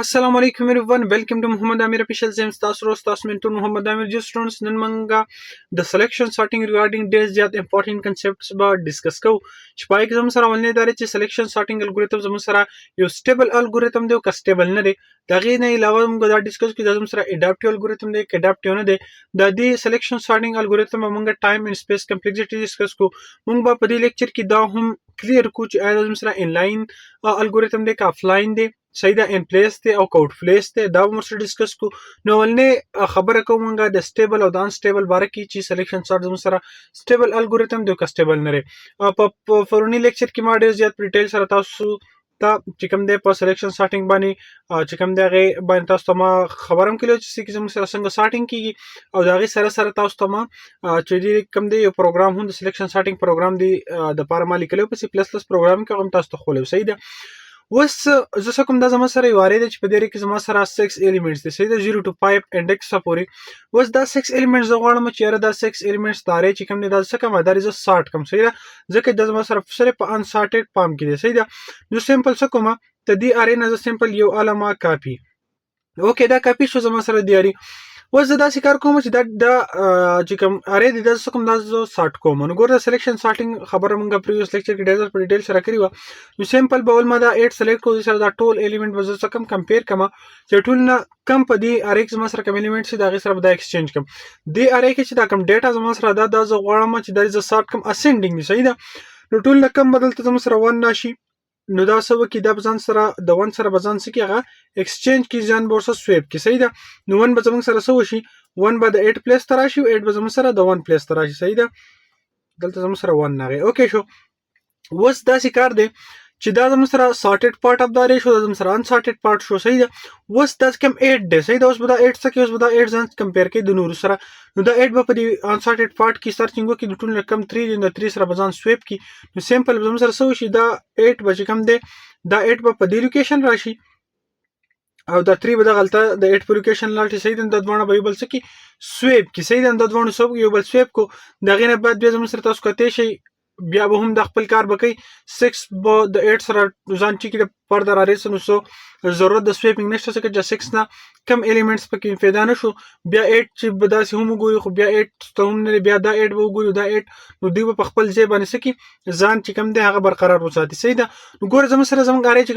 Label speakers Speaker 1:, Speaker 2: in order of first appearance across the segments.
Speaker 1: السلام علیکم everyone، welcome to Muhammad Amir Official زم تاسو رو تاسو منټور محمد امیر جی. سټوډنټس، نن مونږه د سلیکشن سارټینګ ریګارډینګ ډیر زیات امپورټنت کنسپټس به ډیسکس کوو، چې پای کې زموږ سره اولنې دار چې سلیکشن سارټینګ الګوریتم زموږ سره یو سټیبل الګوریتم دی او که سټیبل نه دی. د هغې نه علاوه موږ دا ډیسکس کړو، دا زموږ سره اډاپټیو الګوریتم دی که اډاپټیو نه دی. د دې سلیکشن سارټینګ الګوریتم موږ ټایم اینډ سپیس کمپلیکسټي ډیسکس کو. موږ به په دې لیکچر کې دا هم کلیر کو چې آیا زموږ سره انلاین الګوریتم دی که افلاین دی، صحیح ده، ان پلیس دی او که اوټ پلیس دی، دا به موږ سره ډیسکس کو. نو اولنې خبره کوم موږ د سټیبل او د انسټیبل باره کې، چې سلیکشن سارټ زموږ سره سټیبل الګوریتم دی او که سټیبل نه دی. په پروني لیکچر کې ما ډیر زیات په ډیټیل سره تاسو ته چې کوم دی په سلیکشن سارټینګ باندې چې کوم دی هغې باندې تاسو ته ما خبر هم کړی چې کې زموږ سره څنګه سارټینګ کیږي، او د هغې سره سره تاسو ته ما چې دې کوم دی یو پروګرام هم د سلیکشن سارټینګ پروګرام دی د پاره ما لیکلی په سی پلس پلس پروګرام کې، هم تاسو ته ښوولی، صحیح ده. اوس زه څه کوم؟ دا زما سره یو ارې دی چې په دې کې زما سره 6 ایلیمنټس دي، صحیح ده، 0 to 5 انډیکس پورې. اوس دا 6 ایلیمنټس زه غواړم چې یاره دا 6 ایلیمنټس د ارې چې کوم دی دا څه کوم، دا زه سارټ کوم، صحیح ده، ځکه دا زما سره صرف په انسارټډ فارم کې دی، صحیح ده. نو سمپل څه کوم؟ ته دې ارې نه زه سمپل یو علامه کاپي. اوکې، دا کاپي شو زما سره دی ارې. اوس زه داسې کار کوم چې دا چې کوم ارې دی، دا څه کوم؟ دا زه سارټ کوم. نو ګوره، سلیکشن سارټینګ خبره مونږ پریویس لیکچر کې ډېر په ډیټیل سره کړی و. نو سمپل به ول ما دا 8 سلیکټ کوو، سره دا ټول الیمنټ به زه څه کوم؟ کمپیر کوم چې ټول نه کم په دې ارې کې زما سره کوم الیمنټ چې دا غي سره به دا ایکسچینج کوم. دې ارې کې چې دا کوم ډیټا زما سره دا زه غواړم چې دا زه سارټ کوم، اسندینګ دی، صحیح ده. نو ټول نه کم بدل ته زما سره 1 راشي، نو دا څه وکړي؟ دا به ځان سره د 1 سره به ځان څه کړي؟ هغه ایکسچینج کړي، ځان به ورسره سویپ کړي، صحیح ده. نو 1 به زموږ سره څه وشي؟ 1 به د 8 پلیس ته راشي او 8 به زموږ سره د 1 پلیس ته راشي، صحیح ده. دلته زموږ سره 1 راغی، اوکې شو. اوس داسې کار دی چې دا زموږ سره سارټډ پارټ اف د ارې شو، دا زموږ سره انسارټډ پارټ شو، صحیح ده. اوس دا کوم 8 دی، صحیح ده. اوس به دا 8 څه کوي؟ اوس به دا 8 ځان کمپیر کوي د نورو سره. نو دا 8 به په دې انسارټډ پارټ کې سرچینګ وکړي، د ټولو نه کم 3 دی، نو 3 سره به ځان سویپ کړي. نو سمپل به زموږ سره څه وشي؟ دا 8 به چې کوم دی، دا 8 به په دې لوکیشن راشي او دا 3 به دغلته د 8 په لوکیشن لاړ شي، صحیح ده. دا دواړه به یو بل څه کړي؟ سویپ کړي، صحیح ده. دا دواړو څه یو بل سویپ کو. د هغې نه بعد بیا زموږ سره تاسو کتی شئ، بیا به هم د خپل کار به کوي. 6 به د 8 سره ځان چې کې د فردر ارې نو څه ضرورت د سویپینګ نشته، ځکه چې 6 نه کم الیمنټس پکې پیدا نه شو. بیا 8 چې به داسې هم وګوري، خو بیا 8 ته هم نه، بیا دا 8 به وګوري، دا 8، نو دوی به په خپل ځای باندې څه کړي؟ ځان چې کوم دی هغه برقرار وساتي، صحیح ده. نو ګوره، زموږ سره زموږ ارې چې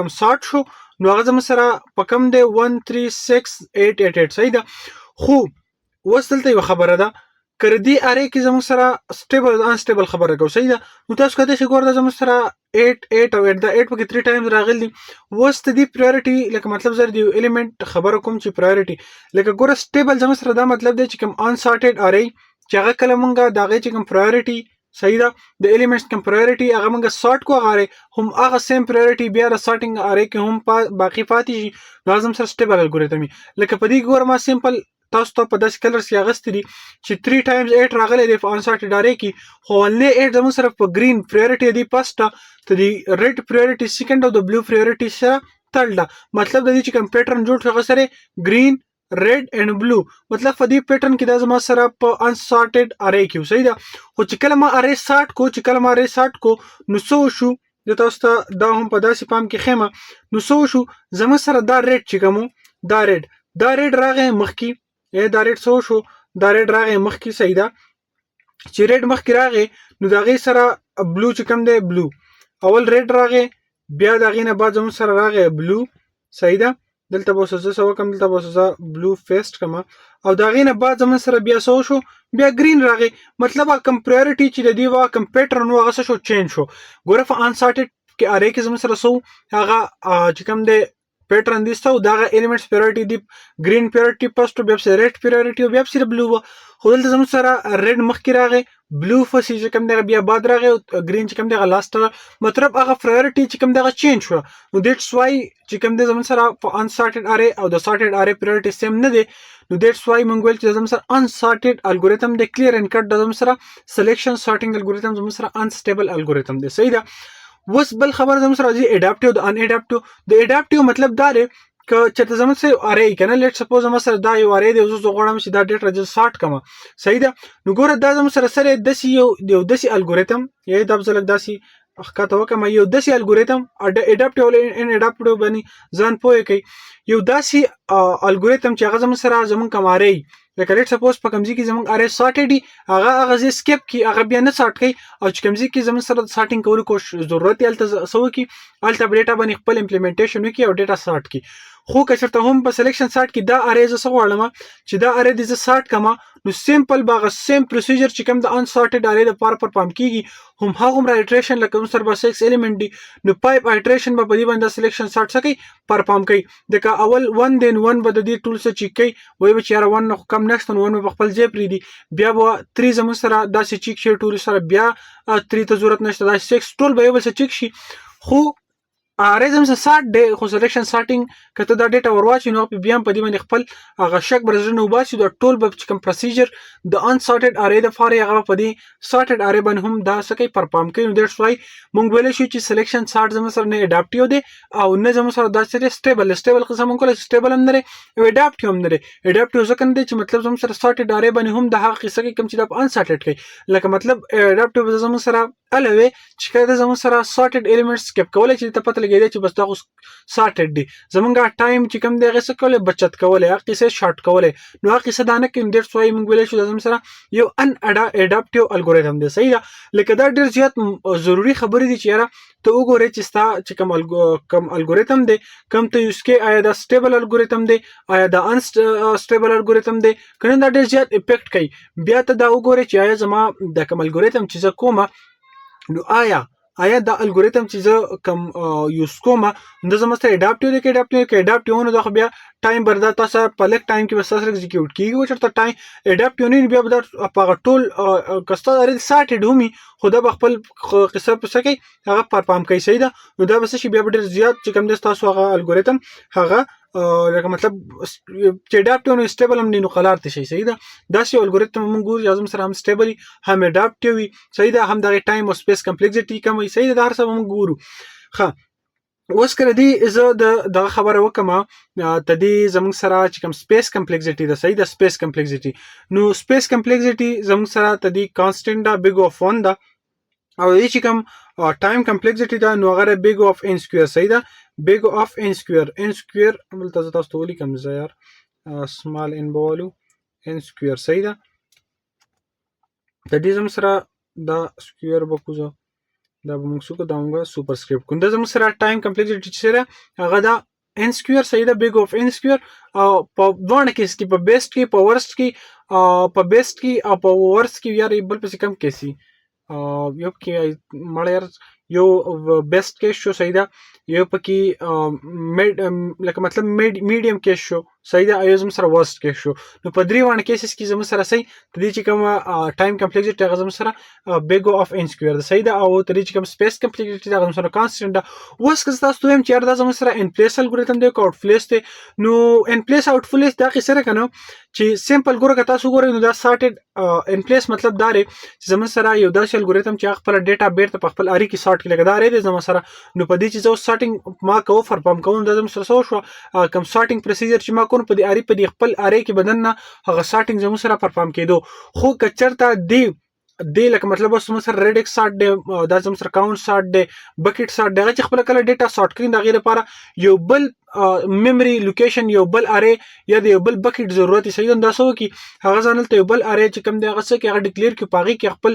Speaker 1: کم سارټ شو، نو هغه زموږ سره په کم دی؟ 1 3 6 8 8 8، صحیح ده. خو اوس دلته یوه خبره ده، که دې ارې کې زموږ سره سټیبل انسټیبل خبره کوو، صحیح ده. نو تاسو کته شئ، ګوره، زموږ سره 8 8 او 8، دا 8 پکې 3 ټایمز راغلي دي. اوس د دې پرایورټي لکه مطلب زه د الیمنټ خبره کوم چې پرایورټي لکه ګوره، سټیبل زموږ سره دا مطلب دی چې کوم انسارټډ ارې چې هغه کله مونږه د هغې چې کوم پرایورټي، صحیح ده، د الیمنټس کوم پرایورټي هغه مونږه سارټ کو، هغه هم هغه سیم پرایورټي بیا د سارټینګ ارې کې هم باقی پاتې شي، نو زموږ سره سټیبل الګوریتم. لکه په دې ګوره، ما سمپل تاسو ته په داسې کلرز کې اغستې دي چې 3 ټایمز 8 راغلی دی په انسارټډ ارې کې، خو اولنې 8 زموږ سره په ګرین پرایورټي دی فرسټ، ته دی ریډ پرایورټي سیکنډ او د بلو پرایورټي سره ترډ ده. مطلب د دې چې کوم پیټرن جوړ شو هغه سره ګرین، ریډ اینډ بلو، مطلب په دې پیټرن کې دا زما سره په انسارټډ ارې کې، صحیح ده. خو چې کله ما ارې سارټ کو، چې کله ما ارې سارټ کو، نو څه وشو؟ زه تاسو ته دا هم په داسې فارم کې ښیم. نو څه وشو؟ زموږ سره دا ریډ چې کوم دا ریډ راغی مخکې. دا ریډ څه شو؟ دا ریډ راغی مخکې، صحیح ده. چې ریډ مخکې راغی، نو د هغې سره بلو چې کوم دی، بلو اول ریډ راغی، بیا د هغې نه بعد زموږ سره راغی بلو، صحیح ده. دلته به زه څه وکړم؟ دلته به زه بلو پیسټ کړم او د هغې نه بعد زموږ سره بیا څه وشو؟ بیا ګرین راغی. مطلب کوم پرایورټي چې د دې وه، کوم پیټرن و، هغه څه شو؟ چینج شو. ګوره، په انسارټډ کې ارې کې زموږ سره څه هغه چې کوم دی پیټرن دی ستو دغه الیمنټس پرایورټي دی، ګرین پرایورټي فرست، بیا پسې ریډ پرایورټي او بیا پسې بلو. خو دلته زموږ سره ریډ مخکې راغی، بلو پسې چې کوم دی بیا بعد راغی او ګرین چې کوم دی لاست. مطلب هغه پرایورټي چې کوم دغه چینج شو. نو دیټس وای چې کوم دی زموږ سره په انسارټډ ارې او د سارټډ ارې پرایورټي سیم نه دی. نو دیټس وای مونږ ویل چې زموږ سره انسارټډ الګوریتم دی، کلیر اینډ کټ. د زموږ سره سلیکشن سارټینګ الګوریتم زموږ سره انسټیبل الګوریتم دی، صحیح ده. اوس بل خبره زموږ سره راځي، اډاپټیو د ان اډاپټیو. د اډاپټیو مطلب دا دی که چېرته زموږ سره ارې کنه، لیټ سپوز زموږ سره دا یو ارې دی، زه غواړم چې دا ډیټا زه سارټ کړم، صحیح ده. نو ګوره، دا زموږ سره داسې یو داسې الګوریتم یا دا به زه لږ داسې ښکته وکم، یو داسې الګوریتم adaptive او unadaptive باندې ځان پوه کوي. یو داسې الګوریتم چې هغه زموږ سره زموږ کوم array، لکه let suppose په کوم ځای کې زموږ array sorted دي، هغه ځای skip کی، هغه بیا نه sort کوي، او چې کوم ځای کې زموږ سره sorting کولو کوش ضرورت دی، هلته څه وکړي؟ هلته ډیټا باندې خپل implementation وکړي او ډیټا sort کړي. خو که چېرته هم په selection sort کې دا array زه څه غواړم چې دا array دې زه sort کړم، نو simple به هغه same procedure چې کوم د unsorted array لپاره perform کیږي، هم هغومره iteration، لکه موږ سره به 6 element دي، نو 5 iteration به په دې باندې selection sort څه کوي؟ perform کوي. دغه اول 1، then 1 به د دې ټول څه چیک کوي، وایي به چې یاره 1 خو کم نشته، نو 1 به خپل ځای پرېږدي. بیا به 3 زموږ سره داسې چیک شي ټول سره، بیا 3 ته ضرورت نشته، دا 6 ټول به یو بل سره چیک شي. خو array زموږ سره sort دی، خو selection sorting که ته دا ډیټا ورواچوې، نو بیا هم په دې باندې خپل هغه شک بر زړه نه وباسي. دا ټول به چې کوم procedure د unsorted array دپاره، هغه په دې sorted array باندې هم دا څه کوي؟ perform کوي. نو that's why مونږ ویلی شو چې selection sort زموږ سره نه adaptive دی او نه زموږ سره دا سره stable. Stable قسم مونږ کولی stable هم نه دی او adaptive هم نه دی. Adaptive ځکه نه دی چې مطلب زموږ سره sorted array باندې هم د هغه قصه کوي کوم چې دا په unsorted کوي. لکه مطلب adaptive زموږ سره هله وي چې کله زموږ سره sorted elements skip کولی چې ته پته لګېدی چې بس دا خو sorted دي، زمونږ time چې کوم دی هغه څه کولی؟ بچت کولی، هغه قصه شارټ کولی، نو هغه قصه دا نه کوي. That's why مونږ ویلی شو دا زموږ سره یو unadaptive algorithm دی، صحیح ده؟ لکه دا ډېر زیات ضروري خبرې دي چې یاره ته وګورې چې ستا چې کوم الګوریتم دی کوم ته use کې، آیا دا stable algorithm دی، آیا دا unstable algorithm دی کنه، دا ډېر زیات effect کوي. بیا ته دا وګورې چې آیا زما د کوم الګوریتم چې زه کومه، نو آیا دا الګوریتم چې زه کوم use کوم، دا زما سره adaptive دی که adaptive؟ که adaptive نو دا خو بیا time بردا تاسو په لږ time کې بس تاسو execute کیږي، او چېرته time adaptive نه، بیا به دا په هغه ټول که ستا array sorted هم، خو دا به خپل قصه په څه کوي؟ هغه perform کوي، صحیح ده؟ نو دا به څه شي؟ بیا به ډېر زیات چې کوم دی ستاسو هغه الګوریتم هغه لکه مطلب چې adaptive نو stable هم نه، نو قلار ته شي، صحیح ده؟ داسې الګوریتم موږ ګورو چې زموږ سره هم stable، هم adaptive وي، صحیح ده؟ هم دغه time او space complexity کم وي، صحیح ده؟ دا هر څه موږ ګورو. ښه، اوس کله دی زه د دغه خبره وکم ته دې زموږ سره چې کوم space complexity ده، صحیح ده؟ Space complexity، نو space complexity زموږ سره ته دې constant ده، big of 1 ده، او دې چې کوم time complexity ده، نو هغه big of n square، صحیح ده؟ Big of n square، n square دلته زه تاسو ته ولیکم، زه یار small n بولو، n square، صحیح ده؟ د دې زموږ سره دا square به کوزه، دا به موږ څه کو؟ دا موږ superscript کوو. دا زموږ سره time complexity چې سره هغه دا n square، صحیح ده؟ Big of n square، او په دواړه case کې، په best کې، په worst کې، په best کې او په worst کې، یار بل پسې کم کیسی یو کې مړ یار، یو best case شو، صحیح ده؟ یو پکې mid، لکه مطلب medium case شو، صحیح ده؟ یو زموږ سره worst case شو. نو په درې واړه cases کې زموږ سره صحیح ته دې چې کوم time complexity هغه زموږ سره big of n square ده، صحیح ده؟ او ته دې چې کوم space complexity هغه زموږ سره constant ده. اوس که تاسو ته وایم چې یار دا زموږ سره in place algorithm دی که out place دی، نو in place out place دا قصه ده کنه چې simple ګوره، که تاسو ګورئ نو دا sorted in place مطلب دا دی چې زموږ سره یو داسې الګوریتم چې خپل ډیټا بیرته په خپل array کې sort کړي. لکه دا array دی زموږ سره، نو په دې چې زه sorting ما کوو، perform کوم، دا زموږ سره څه وشوه؟ کوم sorting procedure چې ما کوم په دې array، په دې خپل array کې بدن نه هغه sorting زموږ سره perform کېدو. خو که چېرته دی لکه مطلب اوس زموږ سره radix sort دی، دا زموږ سره count sort دی، bucket sort دی، هغه چې خپل کله ډیټا sort کړي، د هغې لپاره یو بل memory location، یو بل array یا د یو بل bucket ضرورت، صحیح ده؟ دا څه وکړي؟ هغه ځان ته یو بل array چې کوم دی هغه څه کې هغه declare کړي، په هغې کې خپل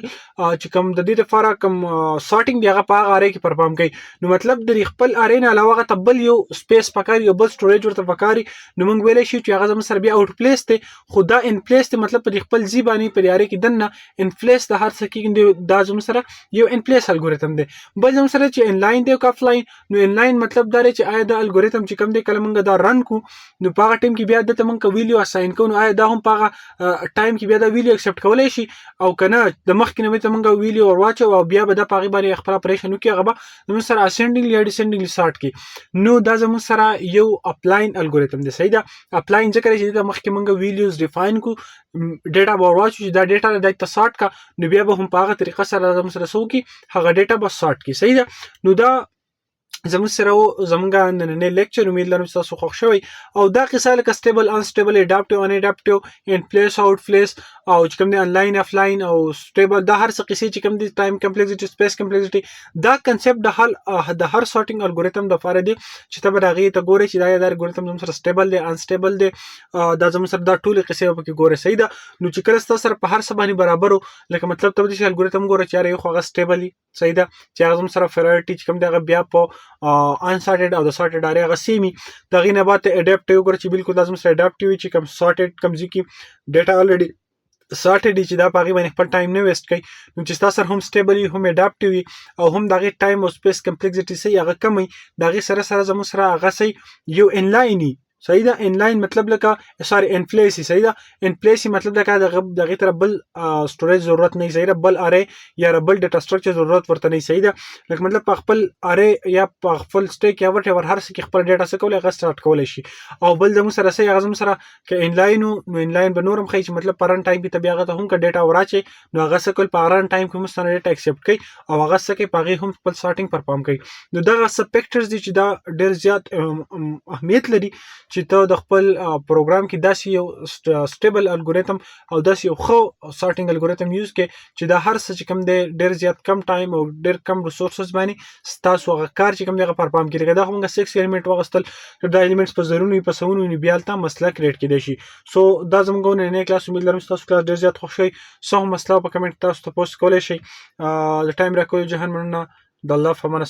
Speaker 1: چې کوم د دې لپاره کوم sorting دی هغه په هغه array کې perform کوي. نو مطلب د خپل array نه علاوه هغه ته بل یو space پکار، یو بل storage ورته پکاري. نو موږ ویلی شو چې هغه زموږ سره بیا out place دی، خو دا in place دی. مطلب په خپل ځای باندې په array کې دننه in place د هر څه کېږي. دا زموږ سره یو in place algorithm دی. بل زموږ سره چې inline دی او offline، نو inline مطلب دا دی چې آیا دا الګوریتم چې کوم دی کله موږ دا run کو، نو په هغه ټیم کې بیا دته موږ value assign کوو، نو آیا دا هم په هغه time کې بیا دا value accept کولای شي او کنه د مخکې نه ته موږ value ورواچو او بیا به دا په هغې باندې خپل operation وکړي، هغه به زموږ سره ascendingly یا descendingly sort کړي. نو دا زموږ سره یو offline algorithm دی، صحیح ده؟ Offline ځکه چې د مخکې موږ values define کو، ډیټا به ورواچو چې دا ډیټا د ته sort کا، نو بیا به هم په هغه طریقه سره زموږ سره څه وکړي؟ هغه ډیټا به sort کړي، صحیح ده؟ نو دا زموږ سره و زمونږ نننی لیکچر. امید لرم چې تاسو خوښ شوی. او دا قصه لکه stable، unstable، adaptive، unadaptive، in place، out place او چې کوم دی انلاین، افلاین او stable، دا هر څه قصې چې کوم دی، time complexity، space complexity، دا concept د هر sorting algorithm د لپاره دی چې ته به هغې ته ګورې چې دا الګوریتم زموږ سره stable دی، unstable دی، دا زموږ سره دا ټولې قصې پکې ګورې، صحیح ده؟ نو چې کله ستاسو سره په هر څه باندې برابرو، لکه مطلب ته به داسې الګوریتم ګوره چې یاره یو خو هغه stable، صحیح ده، چې هغه زموږ سره priority چې کوم دی هغه بیا په unsorted او د sorted array هغه same وي. د هغې نه بعد ته adaptive وګوره چې بالکل دا زموږ سره adaptive وي، چې کوم sorted کوم ځای کې data already sorted چې دا په هغې باندې خپل time نه waste کوي. نو چې ستا سره هم stable وي، هم adaptive وي او هم د هغې time او space complexity صحیح هغه کم وي، د هغې سره سره زموږ سره هغه صحیح یو انلاین، صحیح ده؟ انلاین مطلب لکه، sorry، in place، صحیح ده؟ in place مطلب لکه دغه تر بل storage ضرورت نه، صحیح ده؟ بل array یا بل data structure ضرورت ورته نه، صحیح ده؟ لکه مطلب په خپل array یا په خپل stack یا whatever هر څه کې خپل data څه کولای، هغه start کولای شي. او بل د موږ سره صحیح هغه زموږ سره که انلاین، نو انلاین به نورم ښایي چې مطلب په run time کې ته بیا هغه ته هم که data وراچي، نو هغه څه کول، په run time کې هم ستاسو data accept کوي او هغه څه کوي، په هغې هم خپل sorting perform کوي. نو دغه څه factors دي چې دا ډېر زیات اهمیت لري چې ته د خپل پروګرام کې داسې یو stable algorithm او داسې یو ښه sorting algorithm use کې چې دا هر څه چې کوم دی ډېر زیات کم time او ډېر کم resources باندې ستاسو هغه کار چې کوم دی هغه perform کړي. لکه دا خو موږ 6 element واغستل، دا elements په زرونو وي، په سوونو وي، بیا هلته مسله create کېدای شي. so دا زموږ نننی کلاس. امید لرم چې تاسو کلاس ډېر زیات خوښ شئ. څه هم مسله په کمنټ تاسو ته پوسټ کولی شئ. د time راکولو جهان مننه. د الله په امان.